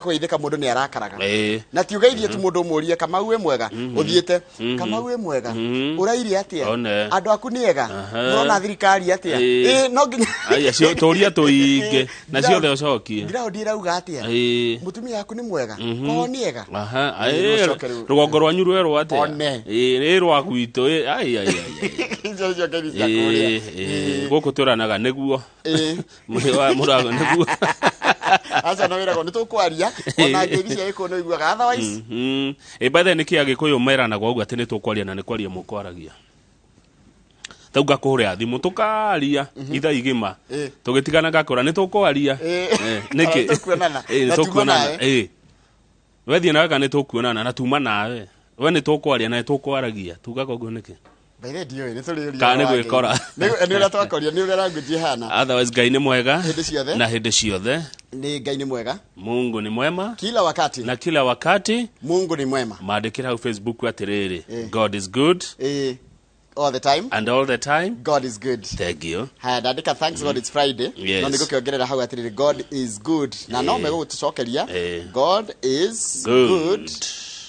Kũgeithĩka mũndũ nĩ arakaraga. Na ti ũgeithie tu mũndũ, ũmũrie, "Kamau wĩ mwega?" Ũthiĩte, "Kamau wĩ mwega? Ũrairie atĩa? One. Andũ aku nĩ ega? Mũrona thirikari atĩa?" Ĩĩ, no nginya Aya, tũria tũingĩ na ciothe ũcokie. Ground ĩrauga atĩa? Mũtumia waku nĩ mwega? Kwao nĩ ega? Aha, Ĩĩ, ĩĩ, ũcoke rĩu. Rũgongo rwanyu rwerwo atĩa? One. Ĩĩ, ĩ rwa gwitũ, ĩ, ai, ai, ai, ai. Icio nĩcio ngeithi cia kũrĩa. Ĩĩ, ĩĩ, gũkũ twĩranaga nĩguo. Mũrago nĩguo. Aca, no wĩragwo nĩ tũkwaria, ona ngeithi cia gĩkũyũ nĩ ũiguaga otherwise. Ĩ, by the way, nĩkĩ Agĩkũyũ meranagwo ũguo atĩ nĩ tũkwaria na nĩ kwaria mũkwaragia? Tau ngakũhũrĩra thimũ, tũkaria ithaa igima, tũgĩtigana ngakũra nĩ tũkwaria. Nĩkĩ? Kana tũkuonana. Nĩ Na tuma tũkuonana. nawe. Wethiĩ nawe kana nĩ tũkuonana na tuma nawe we nĩ tũkwaria na nĩ tũkwaragia, tugaga ũguo nĩkĩ? By the way, ndiũĩ nĩ tũrĩũria. Kana nĩ gwĩkora. Nĩ ũrĩa twakoria, nĩ ũrĩa language ĩhana. Otherwise Ngai nĩ mwega. Hĩndĩ ciothe. Na hĩndĩ ciothe. Nĩ Ngai nĩ mwega. Mungu ni mwema kila wakati. Na kila wakati. Mungu ni mwema. Mandĩkĩre hau Facebook atĩrĩrĩ, "God is good All the time." And all the time. God is good. Thank you. Haya, ndandĩka, "Thanks God it's Friday." No nĩ gũkĩongerera hau atĩrĩrĩ, "God is good," na no megũgũtũcokeria, "God is Good." good."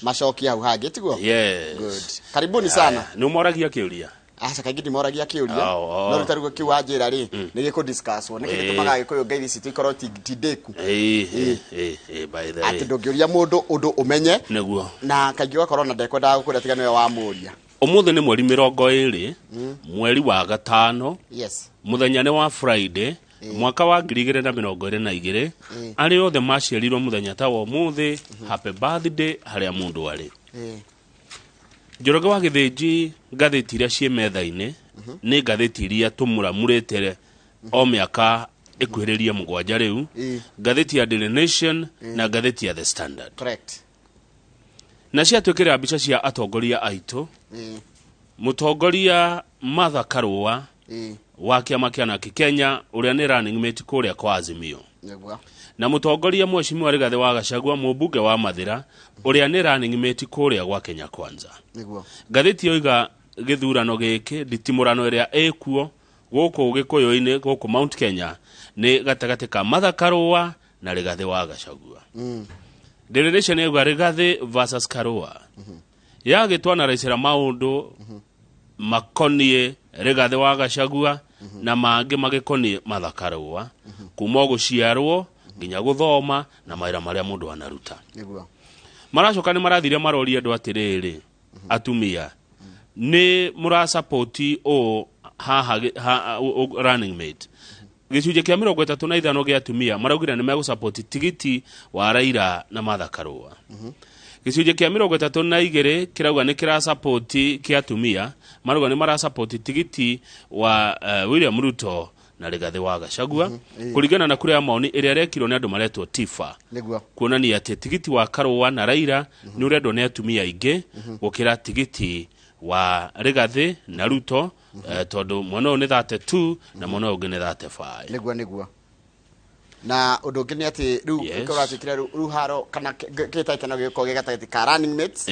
Macokie hau hangĩ, tiguo? Yes. Good, karibuni sana. Nĩ ũmoragia kĩũria? Aca, kaingĩ ndimoragia kĩũria. Oh, oh. No rĩu ta rĩu kĩu wanjĩra rĩ, nĩ gĩkũ discusswo nĩkĩ gĩtũmaga Gĩkũyũ ngeithi citũ ikorwo ti ndĩku. Ĩĩ, by the way. Atĩ ndũngĩũria mũndũ ũndũ ũmenye. Nĩguo. Na kaingĩ ũgakorwo na ndekwendaga gũkwĩra tiga nĩwe wamũria. Ũmũthĩ nĩ mweri 20 mweri wa gatano. Mũthenya nĩ wa Friday, mwaka wa 2022. Arĩa othe maciarirwo mũthenya ta wa ũmũthĩ, happy birthday harĩa mũndũ arĩ. Njoroge wa Gĩthĩnji, ngathĩti iria ciĩ metha-inĩ nĩ ngathĩti iria tũmũramurĩte o mĩaka ĩkuhĩrĩrie 7 rĩu, ngathĩti ya Daily Nation na ngathĩti ya The Standard. Na ciatwĩkĩrĩra mbica cia atongoria aitũ, mũtongoria Martha Karũa wa kĩama kĩa Narc Kenya, ũrĩa nĩ running mate kũrĩa kwa Azimio, na mũtongoria Mheshimiwa Rigathĩ wa Gachagua, mũmbunge wa Mathĩra, ũrĩa nĩ running mate kũrĩa gwa Kenya Kwanza. Ngathĩti yoiga gĩthurano gĩkĩ, nditimũrano ĩrĩa ĩkuo gũkũ Gĩkũyũ-inĩ, gũkũ Mount Kenya, nĩ gatagatĩ ka Martha Karũa na Rigathĩ wa Gachagua. Daily Nation yauga Rigathĩ versus Karũa, yagĩtwanaraicĩra maũndũ makoniĩ Rigathĩ wa Gachagua na mangĩ magĩkoniĩ Martha Karũa, kuma o gũciarwo nginya gũthoma na mawĩra marĩa mũndũ anaruta. Maracoka nĩ marathire maroria andũ atĩrĩrĩ, atumia nĩ mũrasapoti ũũ haha running mate? Gĩcunjĩ kĩa 35 gĩa atumia maraugire nĩ megũsapoti tigiti wa Raila na Martha Karũa. Gĩcunjĩ kĩa 32 kĩrauga nĩ kĩrasapoti, kĩa atumia marauga nĩ marasapoti tigiti wa William Ruto na Rigathĩ wa Gachagua, kũringana na kura ya maoni ĩrĩa ĩrekirwo nĩ andũ maretwo TIFA, kuonania atĩ tigiti wa Karũa na Raila nĩ ũrendwo nĩ atumia aingĩ gũkĩra tigiti wa Rigathĩ na Ruto, tondũ mwena ũyũ nĩ 32 na mwena ũyũ ũngĩ nĩ 35. Nĩguo, na ũndũ ũngĩ nĩ atĩ rĩu kũratuĩkire rĩu haro kana kĩhĩtahĩtano gĩgũkorwo gĩ gatagatĩ ka running mates.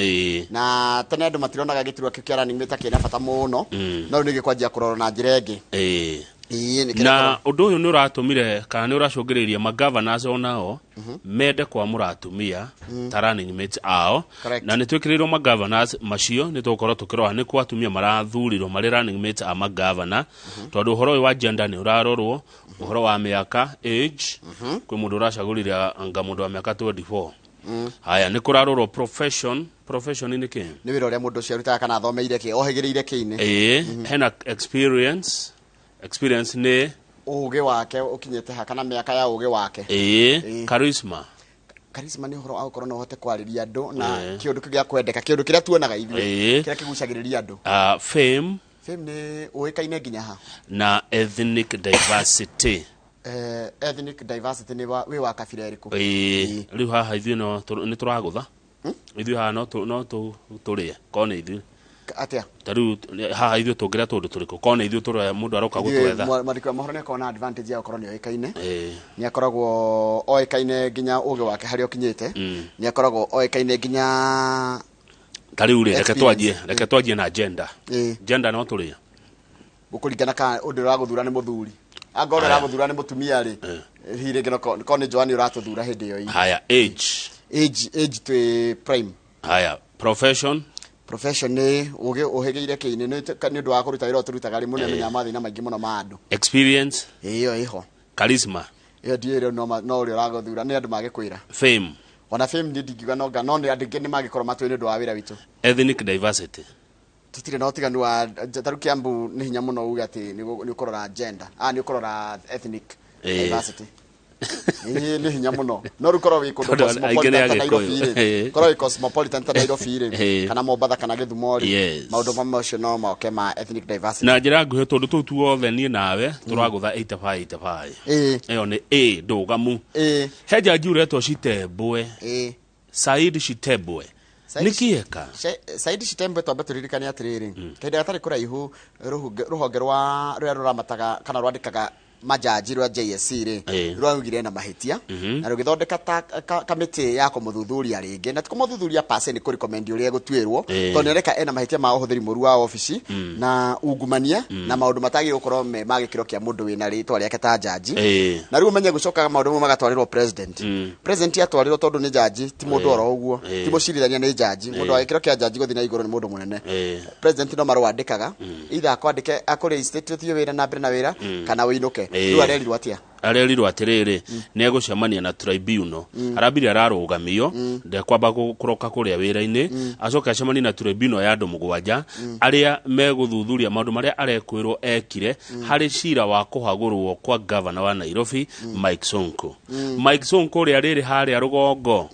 Na tene andũ matironaga gĩturwa kĩu kĩa running mate ta kĩna bata mũno, no rĩu nĩ gĩkwanjia kũrorwo na njĩra ĩngĩ. Ĩĩ, nĩ Na ũndũ ũyũ nĩ ũratũmire kana nĩ ũracũngĩrĩirie magovernors onao mende kwamũra atumia ta running mates ao. Na nĩ twĩkĩrĩirwo magovernors macio, nĩ tũgũkorwo tũkĩrora nĩ kwa atumia marathurirwo marĩ running mates a magavana, tondũ ũhoro ũyũ wa gender nĩ ũrarorwo, ũhoro wa mĩaka, age, kwĩ mũndũ ũracagũrire anga mũndũ wa mĩaka 24. Haya, nĩ kũrarorwo profession. Profession nĩ kĩ? Nĩ wĩra ũrĩa mũndũ ũcio arutaga kana athomeire kĩ, ohĩgĩrĩire kĩ-inĩ. Ĩĩ, hena experience. Experience nĩ ũgĩ wake ũkinyĩte ha kana mĩaka ya ũgĩ wake. Charisma. Charisma nĩ ũhoro wa gũkorwo no ũhote kwarĩria andũ na kĩũndũ kĩu gĩa kwendeka, kĩũndũ kĩrĩa tuonaga ithuĩ, kĩrĩa kĩgucagĩrĩria andũ. Fame. Fame nĩ ũĩkaine nginya ha. Na ethnic diversity. Ethnic diversity nĩ wĩ wa kabira ĩrĩkũ. Ĩĩ, rĩu haha ithuĩ no nĩ tũragũtha ithuĩ haha no tũrĩe korwo nĩ ithuĩ. Atĩa? Ta rĩu haha ithuĩ tũngĩrĩa tũndũ tũrĩkũ korwo nĩ ithuĩ tũrĩa mũndũ aroka Ithuĩ, gũtwetha? Mwandĩki wa mohoro nĩ akoragwo na advantage ya gũkorwo nĩ oĩkaine. Nĩ akoragwo oĩkaine nginya ũgĩ wake harĩa ũkinyĩte. Nĩ akoragwo oĩkaine nginya Ta rĩu rĩ, reke experience. Twanjie, reke twanjie na gender. Gender no tũrĩe. Gũkũringana kana ũndũ ũragũthura nĩ mũthuri. Angorwo ũramũthura nĩ mũtumia rĩ, hihi rĩngĩ no korwo nĩ Joani ũratũthura hĩndĩ ĩyo. Haya, age? Age twĩ prime. Haya, profession? Profession nĩ ũgĩ ũhĩgĩire kĩinĩ nĩ ũndũ wa kũruta wĩra ũtũrutaga rĩ, mũndũ nĩamenyaga mathĩna maingĩ mũno ma andũ. Experience? Ĩyo ĩho. Charisma? Ĩyo ndiũĩ rĩu, no ũrĩa ũragũthura nĩ andũ magĩkwĩra. Fame? Ona fame niĩ ndingiuga nonga, no nĩ andũ aingĩ nĩ mangĩkorwo matũĩ nĩ ũndũ wa wĩra witũ. Ethnic diversity? Tũtirĩ na ũtiganu wa tarĩu Kiambu nĩ hinya mũno uge atĩ nĩ ũkũrora gender, nĩ ũkũrora ethnic diversity. Ĩĩ, nĩ hinya mũno, no rĩu korwo wĩ kũndũ Tondũ aingĩ nĩ cosmopolitan ta Nairobi Agĩkũyũ. rĩ, korwo wĩ cosmopolitan ta Nairobi rĩ, kana Mombatha kana Gĩthumo rĩ, maũndũ mamwe macio no moke ma ethnic diversity. Na njĩra nguhĩ, tondũ tũu tuothe niĩ nawe tũragũtha 85 85. Ĩyo nĩ A ndũgamu. He jaji ũretwo Chitembwe. Said Chitembwe. Said Nĩ kĩeka? Said Chitembwe, twambe tũririkane atĩrĩrĩ, kahinda gatarĩ kũraihu rũhonge rwa rũrĩa rũramataga kana rwandĩkaga majaji rwa JSC rĩ, rwaugire na mahĩtia na rũgĩthondeka ta kamĩtĩ ya kũmũthuthuria rĩngĩ, na ti kũmũthuthuria pase, nĩ kũrecommend ũrĩa egũtuĩrwo, tondũ nĩoneka ena mahĩtia ma ũhũthĩri mũru wa obici na ungumania na maũndũ matagĩrĩirwo gũkorwo me ma gĩkĩro kĩa mũndũ wĩna rĩtwa rĩake ta jaji. Na rĩu ũmenye gũcokaga maũndũ mamwe magatwarĩrwo president. President atwarĩrwo, tondũ nĩ jaji, ti mũndũ oro ũguo, ti mũcirithania, nĩ jaji, mũndũ wa gĩkĩro kĩa jaji gũthiĩ na igũrũ nĩ mũndũ mũnene. President no marũa andĩkaga, either akwandĩke akũrĩ state ũthiĩ wĩra na mbere na wĩra kana ũinũke. Rĩu arerirwo atĩa? Arerirwo atĩrĩrĩ, nĩ egũcemania na tribunal. Arambire ararũgamio, ndekwamba kũroka kũrĩa wĩra-inĩ, acoke acemanie na tribunal ya andũ 7 arĩa megũthuthuria maũndũ marĩa arekwĩrwo ekire harĩ cira wa kũhagũrwo kwa gavana wa Nairobi, Mike Sonko. Mike Sonko ũrĩa rĩrĩ harĩa rũgongo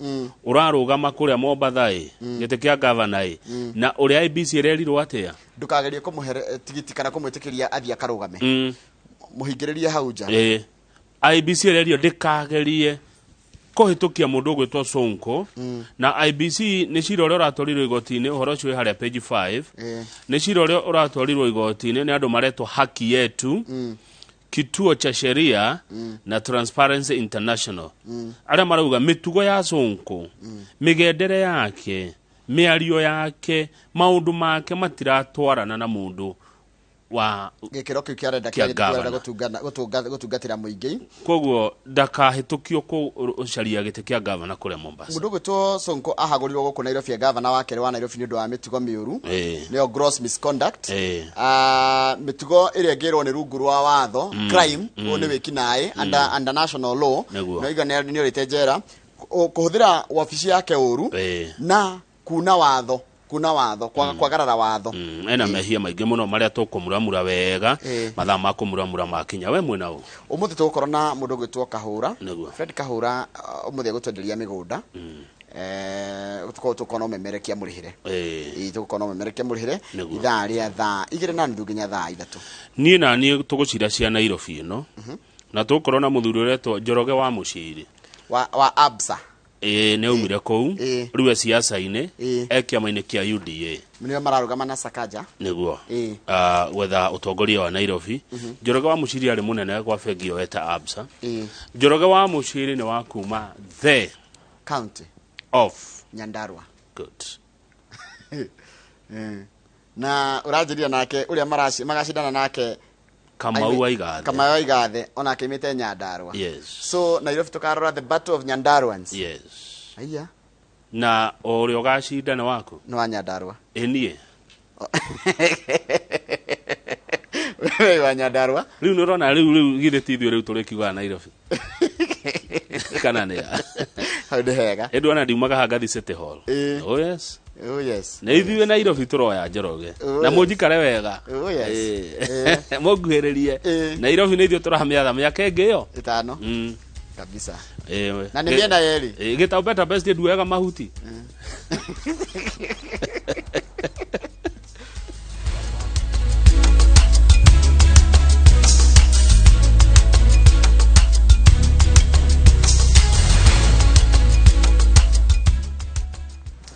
ũrarũgama kũrĩa Mombatha ĩ gĩtĩ kĩa gavana ĩ, na ũrĩa IEBC ĩrerirwo atĩa? Ndũkagerie kũmũhe tigiti kana kũmwĩtĩkĩria athiĩ akarũgame. Mũhingĩrĩrie hau nja. IEBC ĩrerio ndĩkagerie kũhĩtũkia mũndũ ũgwĩtwo Sonko. Na IEBC nĩ cira ũrĩa ũratwarirwo igoti-inĩ, ũhoro ũcio wĩ harĩa page 5. Nĩ cira ũrĩa ũratwarirwo igoti-inĩ nĩ andũ maretwo Haki Yetu, Kituo cha Sheria na Transparency International, arĩa marauga mĩtugo ya Sonko, mĩgendere yake, mĩario yake, maũndũ make matiratwarana na mũndũ wa gĩkĩro kĩu kĩarenda kĩa kĩarenda gavana. Gũtungatĩra mũingĩ. Koguo ndakahĩtũkio kũcaria gĩtĩ kĩa gavana kũrĩa Mombasa. Mũndũ ũgwĩtwo Sonko ahagũrirwo gũkũ Nairobi ya gavana wa kerĩ wa Nairobi nĩ ũndũ wa mĩtugo mĩũru, nĩyo gross misconduct. Mĩtugo ĩrĩa ĩngĩrwo nĩ rungu rwa watho crime, ũyũ nĩ wĩkinaĩ under national law. No iga nĩ orĩte njera kũhũthĩra wabici yake ũru na kuna watho kwagarara watho. Ena mehia maingĩ mũno marĩa tũkũmuramura wega mathaa ma kũmuramura makinya. We mwena ũ? Ũmũthĩ tũgũkorwo na mũndũ ũgwĩtwo Kahũra. Fred Kahũra, ũmũthĩ egũtwenderia mĩgũnda. Tũkorwo no memerekia mũrĩhĩre. Ĩĩ, tũgũkorwo no memerekia mũrĩhĩre ithaa rĩa 2:30 nginya thaa 3. Niĩ na niĩ tũgũcira cia Nairobi ĩno, na tũgũkorwo na mũthuri ũretwo Njoroge wa Mũciri. Wa Absa. Ĩĩ, nĩ aumire kũu. Rĩu e siasa-inĩ. E kĩama-inĩ kĩa UDA. Nĩo mararũgama na Sakaja. Nĩguo. Gwetha ũtongoria wa Nairobi. Njoroge wa Mũciri arĩ mũnene kwa bengi ĩyo eta Absa. Njoroge wa Mũciri nĩ wa kuma the county of Nyandarua. Good. Na ũranjĩria nake ũrĩa magacindana nake? Kamau wa Igathe. Kamau wa Igathe onake aimĩte Nyandarua. So Nairobi tũkarora the battle of Nyandaruans. Aya. Na o ũrĩa ũgacinda nĩ waku. Nĩ wa Nyandarua. Ĩ niĩ. We wa Nyandarua. Rĩu nĩ ũrona, rĩu githĩ ti ithuĩ rĩu tũrĩkiugaga Nairobi kana nĩ ya? Hau nĩ hega. Ĩndĩ ona ndiumaga haha ngathi City Hall. Oh yes. Oh yes. Nĩ ithuĩ Nairobi tũroya Njoroge. Oh, Na yes. mũnjikare wega. Oh yes. Mũnguhĩrĩrie. Nairobi nĩ ithuĩ tũramĩatha mĩaka ĩngĩ ĩyo 5. Kabisa. Na nĩ mĩena yerĩ. Gĩtaũ better best nduoyaga mahuti.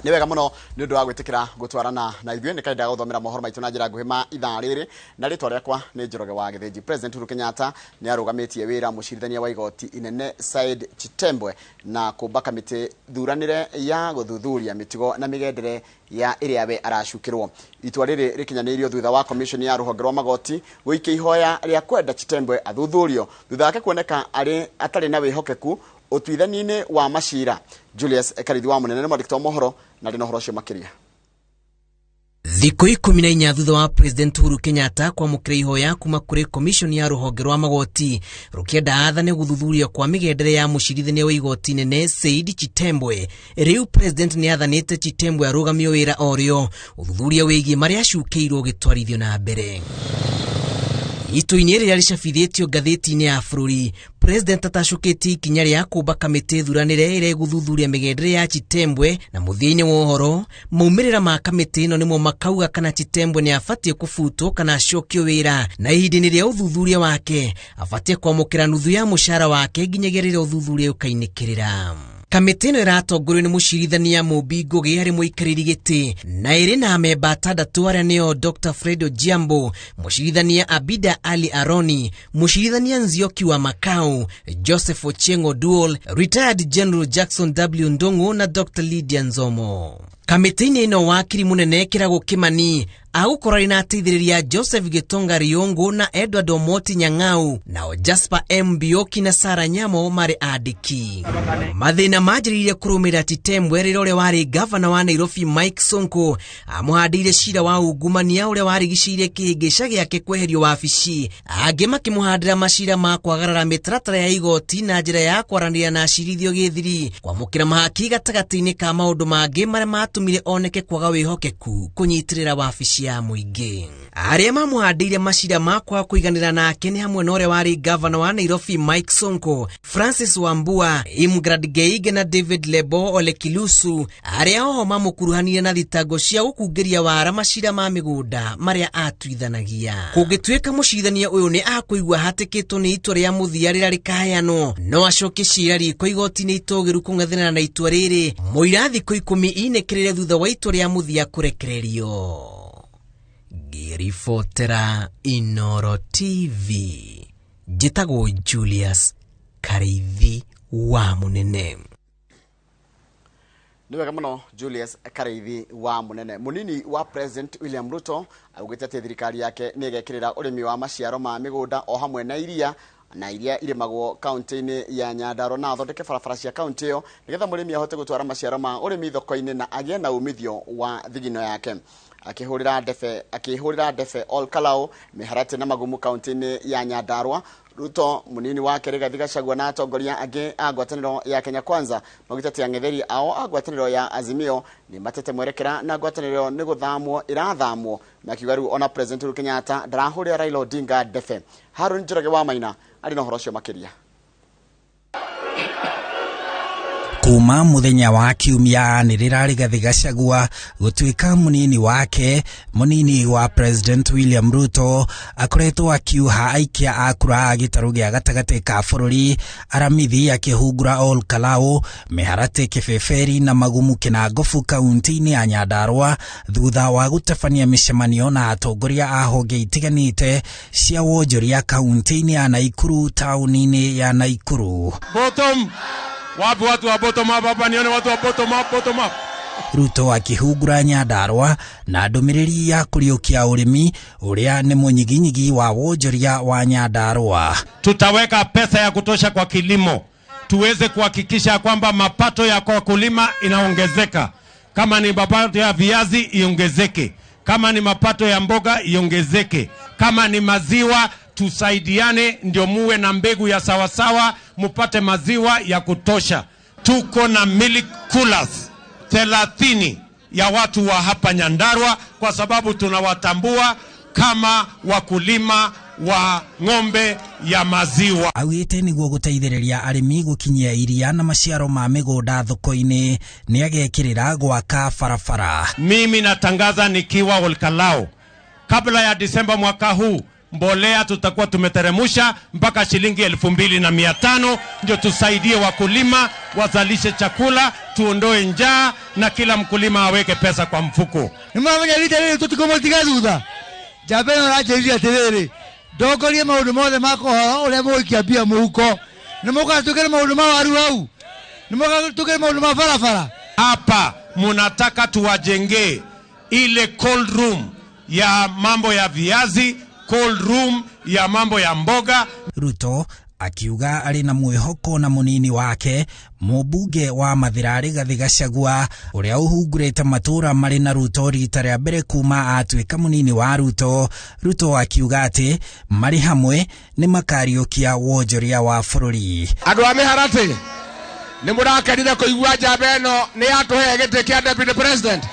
Nĩ wega mũno nĩ ũndũ wa gwĩtĩkĩra gũtwarana na ithuĩ nĩ kaenda gũthomera mohoro maitũ na njĩra nguhĩ ma ithaa rĩrĩ na rĩtwa rĩakwa nĩ Njoroge wa Gĩthĩnji. President Uhuru Kenyatta nĩ arũgamĩtie wĩra mũcirithania wa igoti inene Said Chitembwe na kũmba kamĩtĩ thuranĩre ya gũthuthuria mĩtugo na mĩgendere ya ĩrĩa we aracukĩrwo. Itua rĩrĩ rĩkinyanĩirio thutha wa commission ya rũhonge rwa magoti gũikia ihoya rĩa kwenda Chitembwe athuthurio thutha wake kuoneka arĩ atarĩ na wĩhokeku ũtuithania-inĩ wa macira. Julius Karithi wa Mũnene nĩ mwandĩki wa mohoro na ndĩ na ũhoro ũcio makĩria. Thikũ 14 thutha wa President Uhuru Kenyatta kwamũkĩra ihoya kuma kũrĩ commission ya rũhonge rwa magoti rũkĩenda athane gũthuthuria kwa mĩgendere ya mũcirithania wa igoti inene Said Chitembwe. Rĩu President nĩ athanĩte Chitembwe arũgamio wĩra orĩo ũthuthuria wĩgiĩ marĩa acukĩirwo ũgĩtwarithio na mbere. Itua-inĩ rĩrĩa rĩcabithĩtio ngathĩti-inĩ ya bũrũri, President atacũkĩtie ikinya rĩa kũmba kamĩtĩ thuranĩre ĩrĩa ĩgũthuthuria mĩgendere ya Chitembwe na mũthia-inĩ wa ũhoro maumĩrĩra ma kamĩtĩ ĩno nĩmo makauga kana Chitembwe nĩ abatiĩ kũbutwo kana acokio wĩra, na ihinda-inĩ rĩa ũthuthuria wake abatiĩ kwamũkĩra nuthu ya mũcara wake nginyagia rĩrĩa ũthuthuria ũkainĩkĩrĩra. Kamĩtĩ ĩno ĩratongorio nĩ mũcirithania Mumbi Ngugi harĩ mũikarĩri gĩtĩ na ĩrĩ na amemba atandatũ arĩa nĩo Dr. Fred Ojiambo, mũcirithania Abida Ali Aroni, mũcirithania Nzioki wa Makau, Joseph Ochieng Oduol, retired General Jackson W Ndung'u na Dr. Lydia Nzomo. Kamĩtĩ-inĩ ĩno wakiri mũnene Kĩrago Kĩmani agũkorwo arĩ na ateithĩrĩria Joseph Gitonga Riungu na Edward Omoti Nyang'au, nao Jasper M Bioki na Sara Nyamo marĩ andĩki. Mathĩna manjĩrĩirie kũrũmĩrĩra Chitembwe rĩrĩa ũrĩa warĩ gavana wa Nairobi Mike Sonko amũhandĩire cira wa ungumania ũrĩa warigicĩirie kĩhĩngĩca gĩake kweherio wabici, angĩ makĩmũhandĩra macira ma kwagarara mĩtaratara ya igoti na njĩra ya kwaranĩria na acirithio gĩthiri, kwamũkĩra mahaki gatagatĩ-inĩ ka maũndũ mangĩ marĩa matũmire oneke kwaga wĩhokeku kũnyitĩrĩra wabici ya mũingĩ. Arĩa mamũhandĩire macira ma kwaga kũiganĩra nake nĩ hamwe na ũrĩa warĩ gavana wa Nairobi Mike Sonko, Francis Wambua, Imgrad Geige na David Lebo Ole Kilusu, arĩa oho mamũkuruhanire na thitango cia gũkungĩria wara macira ma mĩgũnda marĩa atuithanagia. Kũngĩtuĩka mũcirithania ũyũ nĩ akũigua hatĩkĩtwo nĩ itua rĩa mũthia rĩrĩa rĩkaheanwo, no acokie cira riko igoti-inĩ itũgĩru kũng'ethanĩra na itua rĩrĩ mũira thikũ 10 inĩkĩrĩre thutha wa itua rĩa mũthia kũrekererio. Ngĩribotera Inoro TV, njĩtagwo Julius Karithi wa Mũnene. Nĩ wega mũno Julius Karithi wa Mũnene. Mũnini wa President William Ruto augĩte atĩ thirikari yake nĩ ĩgekĩrĩra ũrĩmi wa maciaro ma mĩgũnda o hamwe na iria na iria irĩmagwo kaunti-inĩ ya Nyandarua na athondeke barabara cia kaunti ĩyo nĩgetha mũrĩmi ahote gũtwara maciaro ma ũrĩmi thoko-inĩ na agĩe na umithio wa thigino yake. Akĩhũrĩra ndefe Ol Kalou mĩharatĩ na magumu kaunti-inĩ ya Nyandarua, Ruto munini wake Rigathi Gachagua na atongoria angĩ a ngwatanĩro ya Kenya Kwanza maugĩte atĩ ang'etheri ao a ngwatanĩro ya Azimio nĩ matete mwerekera na ngwatanĩro nĩ gũthamwo ĩrathamwo, makiuga rĩu ona President Uhuru Kenyatta ndarahũrĩra Raila Odinga ndefe. Harun Njoroge wa Maina arĩ na ũhoro ũcio makĩria. Kuma muthenya wa kiumia anĩrĩra Rigathi Gachagua gũtuĩka mũnini wake, mũnini wa President William Ruto akoretwo akiuha aikia a kura gĩtarũ gĩa gatagatĩ ka bũrũri, Aramithi akĩhungura Ol Kalou, mĩharatĩ Kĩbĩbĩri na Magumu Kĩnangobu kaunti-inĩ ya Nyandarua thutha wa gũtabania mĩcemanio na atongoria a honge itiganĩte cia wonjoria kaunti-inĩ ya Naikuru taũni-inĩ ya Naikuru. Bottom. Wapi watu wa bottom up hapa, nione watu wa bottom up, bottom up. Ruto akĩhungura Nyandarua na ndũmĩrĩri ya kũriũkia ũrĩmi ũrĩa nĩ mũnyiginyigi wa wonjoria wa Nyandarua. Tutaweka pesa ya kutosha kwa kilimo, tuweze kuhakikisha kwamba mapato ya kwa wakulima inaongezeka. Kama ni mapato ya viazi iongezeke, kama ni mapato ya mboga iongezeke, kama ni maziwa tusaidiane ndio muwe na mbegu ya sawasawa, mupate maziwa ya kutosha. Tuko na milk coolers 30 ya watu wa hapa Nyandarua kwa sababu tunawatambua kama wakulima wa ng'ombe ya maziwa. Augĩte nĩguo gũteithĩrĩria arĩmi gũkinyia iria na maciaro ma mĩgũnda thoko-inĩ nĩagekĩrĩra gwaka barabara. Mimi natangaza nikiwa Ol Kalou, kabla ya Disemba mwaka huu Mbolea tutakuwa tumeteremusha mpaka shilingi 2,500 ndio tusaidie wakulima wazalishe chakula, tuondoe njaa na kila mkulima aweke pesa kwa mfuko. Ndogorie maundu mothe makohoro uria muikia mbia muhuko ni mugatukire maundu ma waru hau ni mugatukire maundu ma barabara. Hapa munataka tuwajenge ile cold room ya mambo ya viazi, cold room ya mambo ya mboga. Ruto akiuga arĩ na mwĩhoko na mũnini wake mũmbunge wa Mathira Rigathi Gachagua ũrĩa ũhungurĩte matũra marĩ na Ruto rita rĩa mbere kuma atuĩka mũnini wa Ruto. Ruto akiuga atĩ marĩ hamwe nĩ makariũkia wonjoria wa bũrũri. Andũ a mĩharatĩ nĩ mũrakenire kũigua njamba ĩno nĩ yatũhe gĩtĩ kĩa deputy president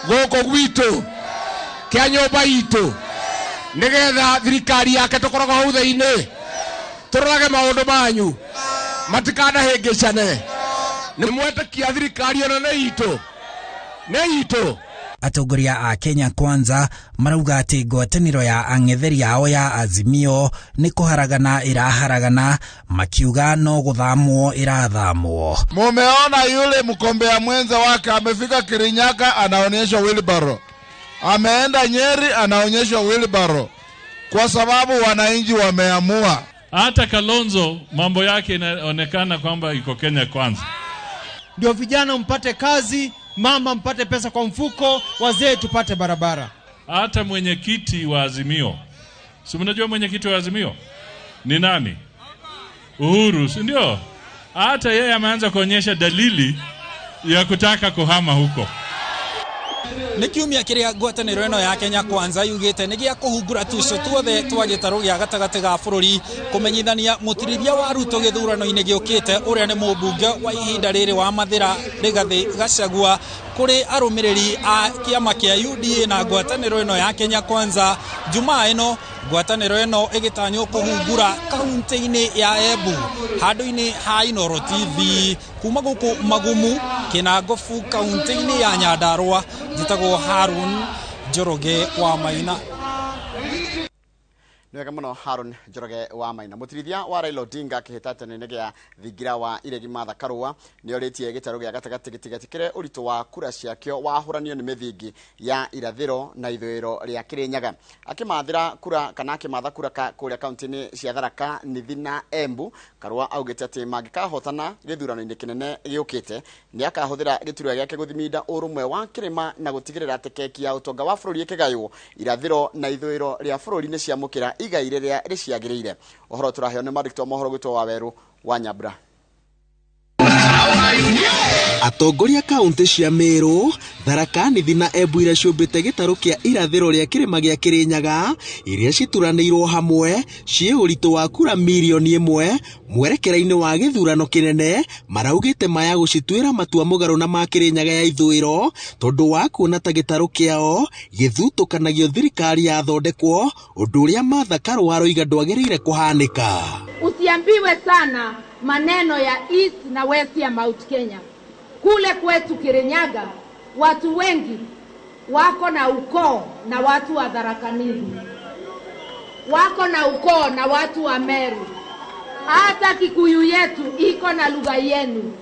gũkũ gwitũ kĩa nyũmba itũ nĩgetha thirikari yake tũkoragwo hau thĩinĩ tũrorage maũndũ manyu matikanahĩngĩcane. Nĩ mwetĩkia thirikari ĩno nĩ itũ, nĩ itũ. Atongoria a Kenya Kwanza marauga atĩ ngwatanĩro ya ang'etheri ao ya Azimio nĩ kũharagana ĩraharagana, makiuga no gũthamwo ĩrathamwo. Mumeona yule mkombea mwenza wake amefika Kirinyaga anaonyeshwa wheelbarrow, ameenda Nyeri anaonyeshwa wheelbarrow, kwa sababu wananchi wameamua. Hata Kalonzo mambo yake inaonekana kwamba iko Kenya Kwanza. Ndio vijana mpate kazi, mama mpate pesa kwa mfuko, wazee tupate barabara. Hata mwenyekiti wa Azimio, si mnajua mwenyekiti wa Azimio ni nani? Uhuru, si ndio? Hata yeye ameanza kuonyesha dalili ya kutaka kuhama huko. Nĩ kiumia kĩrĩa ngwatanĩro ĩno ya Kenya Kwanza yugĩte nĩ gĩa kũhungura tuco tuothe twa gĩtarũ gĩa gatagatĩ ga bũrũri kũmenyithania mũtirithia wa Ruto gĩthurano-inĩ gĩũkĩte ũrĩa nĩ mũmbunge wa ihinda rĩrĩ wa Mathira Rigathi Gachagua kũrĩ arũmĩrĩri a kĩama kĩa UDA na ngwatanĩro ĩno ya Kenya Kwanza. Jumaa ĩno ngwatanĩro ĩno ĩgĩtanywo kũhungura kaunti-inĩ ya Embu handũ-inĩ ha Inooro TV kuma gũkũ Magumu Kĩnangobu kaunti-inĩ ya Nyandarua. Njĩtagwo Harun Njoroge wa Maina. Nĩ wega mũno Harun Njoroge wa Maina. Mũtirithia wa Raila Odinga kĩhĩtahĩtano-inĩ gĩa thingira wa Iregi Martha Karua nĩ orĩtie gĩtarũ gĩa gatagatĩ gĩtigetikĩre ũritũ wa kura ciakĩo wahũranio nĩ mĩthingi ya irathĩro na ithũĩro rĩa Kĩrĩnyaga. Akĩmathĩra kura kana akĩmatha kura kũrĩa kaunti-inĩ cia Tharaka Nithi na Embu, Karua augĩte atĩ mangĩkahotana gĩthurano-inĩ kĩnene gĩũkĩte nĩ akahũthĩra gĩturwa gĩake gũthiminda ũrũmwe wa kĩrĩma na gũtigĩrĩra atĩ keki ya ũtonga wa bũrũri ĩkĩgaywo irathĩro na ithũĩro rĩa bũrũri nĩ ciamũkĩra igai rĩrĩa rĩciagĩrĩire. Ũhoro tũraheo nĩ mwandĩki wa mohoro gwĩtwo Wawerũ wa Nyambura. Atongoria kaunti cia Meru, Tharaka Nithi na Embu iria ciũmbĩte gĩtarũ kĩa irathĩro rĩa kĩrĩma gĩa Kĩrĩnyaga iria cituranĩirwo hamwe ciĩ ũritũ wa kura mirioni 1 mwerekera-inĩ wa gĩthurano kĩnene maraugĩte maya gũcituĩra matua mũgarũ na ma Kĩrĩnyaga ya ithũĩro tondũ wa kuona ta gĩtarũ kĩao gĩthutũkanagio thirikari yathondekwo, ũndũ ũrĩa Martha Karua aroiga ndwagĩrĩire kũhanĩka. Usiambiwe sana maneno ya East na West ya Mount Kenya. Kule kwetu Kirinyaga watu wengi wako na ukoo na watu wa Tharaka Nithi, wako na ukoo na watu wa Meru, hata Kikuyu yetu iko na lugha yenu.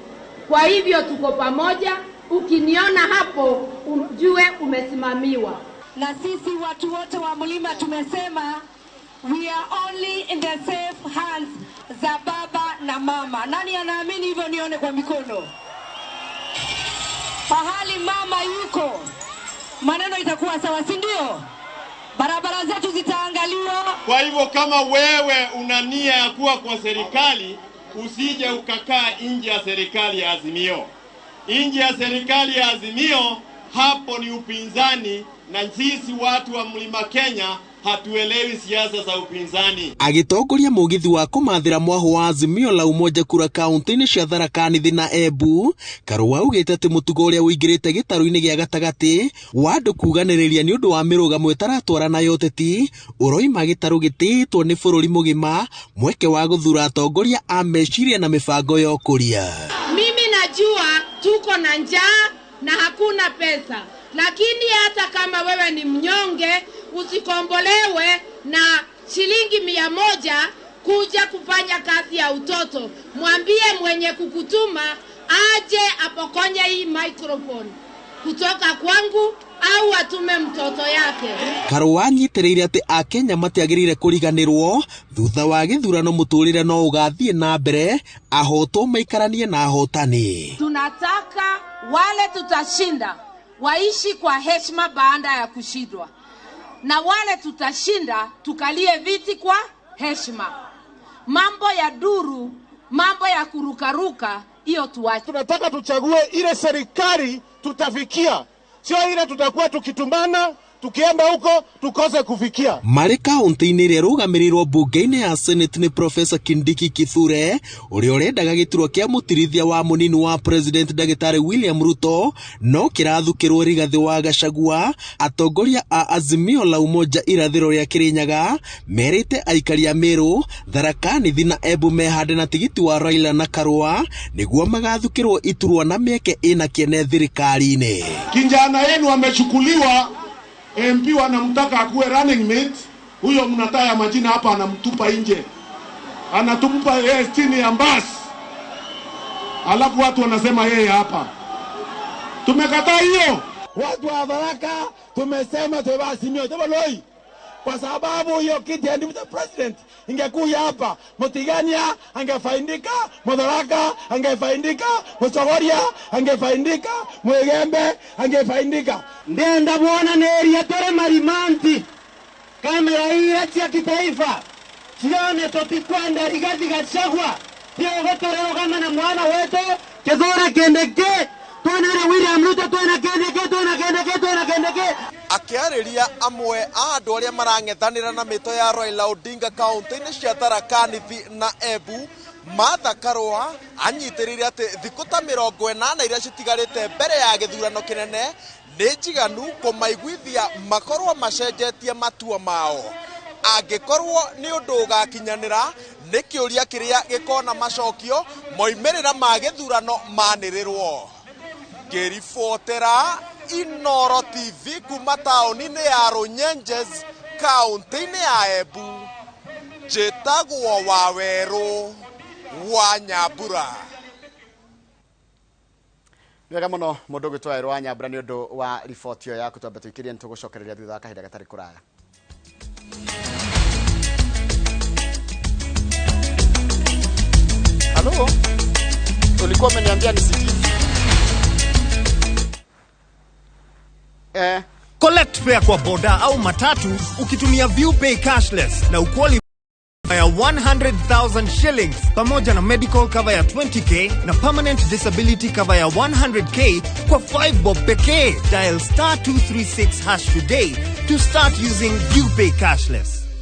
Kwa hivyo tuko pamoja. Ukiniona hapo ujue umesimamiwa. Na sisi watu wote wa mlima tumesema we are only in the safe hands za baba na mama. Nani anaamini hivyo? Nione kwa mikono. Pahali mama yuko maneno itakuwa sawa, si ndio? Barabara zetu zitaangaliwa. Kwa hivyo kama wewe una nia ya kuwa kwa serikali, usije ukakaa nje ya serikali ya Azimio. Nje ya serikali ya Azimio hapo ni upinzani, na sisi watu wa Mlima Kenya hatuelewi siasa za upinzani. Agitongoria mugithi wa kumathira mwaho wa Azimio la Umoja kura kaunti-inĩ cia Tharaka Nithi na Embu, Karua augĩte atĩ mũtugo ũrĩa ũingĩrĩte gĩtarũ-inĩ gĩa gatagatĩ wa andũ kuganĩrĩria nĩ ũndũ wa mĩrũgamo ĩtaratwarana ya ũteti ũroima gĩtarũ gĩtĩĩtwo nĩ bũrũri mũgima mweke wa gũthura atongoria a meciria na mĩbango ya ũkũria. Mimi najua tuko na njaa na hakuna pesa, lakini hata kama wewe ni mnyonge, Usikombolewe na shilingi 100 kuja kufanya kazi ya utoto. Mwambie mwenye kukutuma aje apokonye hii microphone kutoka kwangu au atume mtoto yake. Karũa anyitĩrĩire atĩ Akenya matiagĩrĩire kũriganĩrwo thutha wa gĩthurano mũtũrĩre no ũgathiĩ na mbere ahotwo maikaranie na ahotani. Tunataka wale tutashinda waishi kwa heshima baada ya kushindwa, na wale tutashinda tukalie viti kwa heshima. Mambo ya duru, mambo ya kurukaruka, hiyo tuache. Tunataka tuchague ile serikali tutafikia, sio ile tutakuwa tukitumana tukienda huko tukose kufikia. Marĩ kaunti-inĩ ĩrĩa ĩrũgamĩrĩirwo mbunge-inĩ ya Senate nĩ Professor Kindiki Kithure ũrĩa ũrendaga gĩturwa kĩa mũtirithia wa mũnini wa President Ndagĩtarĩ William Ruto no kĩrathukĩrwo Rigathĩ wa Gachagua. Atongoria a Azimio la Umoja irathĩro rĩa Kĩrĩnyaga merĩte aikari a Meru, Tharaka Nithi na Embu mehande na tigiti wa Raila na Karũa nĩguo magathukĩrwo iturwa na mĩeke ĩna kĩene thirikari-inĩ. Kijana yenu amechukuliwa, MP wanamtaka akuwe running mate, huyo mnataya majina hapa anamtupa nje. Anatupa yeye chini ya basi. Alafu watu wanasema yeye hapa. Tumekataa hiyo. Watu wa Tharaka tumesema tuwasimio tubaloi. Kwa sababu hiyo kiti ya deputy president ingekuja hapa, Mutigania angefaindika, Mutharaka angefaindika, Muchogoria angefaindika, Mwigembe angefaindika. Ndenda bwana neria tore marimanti. Kamera hii ya kitaifa. Sione totikwenda Rigathi Gachagua. Pia gotoreo kama na mwana wetu kethora kendeke. Tuonere William Ruto tuona kendeke tuona kendeke tuona kendeke. Akĩarĩria amwe a andũ arĩa marang'ethanĩra na mĩto ya Raila Odinga kaunti-inĩ cia Tharaka Nithi na Embu, Martha Karũa anyitĩrĩire atĩ thikũ ta 80 iria citigarĩte mbere ya gĩthurano kĩnene nĩ njiganu kũmaiguithia makorwo macenjetie matua mao. Angĩkorwo nĩ ũndũ ũgakinyanĩra nĩ kĩũria kĩrĩa gĩkona macokio moimĩrĩra ma gĩthurano manĩrĩrwo. Ngĩribotera Inoro TV kuma taũni-inĩ ya Runyenjes kaunti-inĩ ya Embu, njĩtagwo Wawerũ wa Nyambura. Wega mũno mũndũ ũgwĩtwo Wawerũ wa Nyambura nĩ ũndũ wa riboti ĩyo yaku. Twambe tũikĩrie nĩtũgũcokereria thutha wa kahinda gatarĩ kũraya. Halo, ulikuwa umeniambia nisikie. Collect fare kwa boda au matatu ukitumia ViewPay cashless na uqualify ya 100,000 shillings pamoja na medical cover ya 20k na permanent disability cover ya 100k kwa 5 bob pekee. Dial *236# today to start using ViewPay cashless.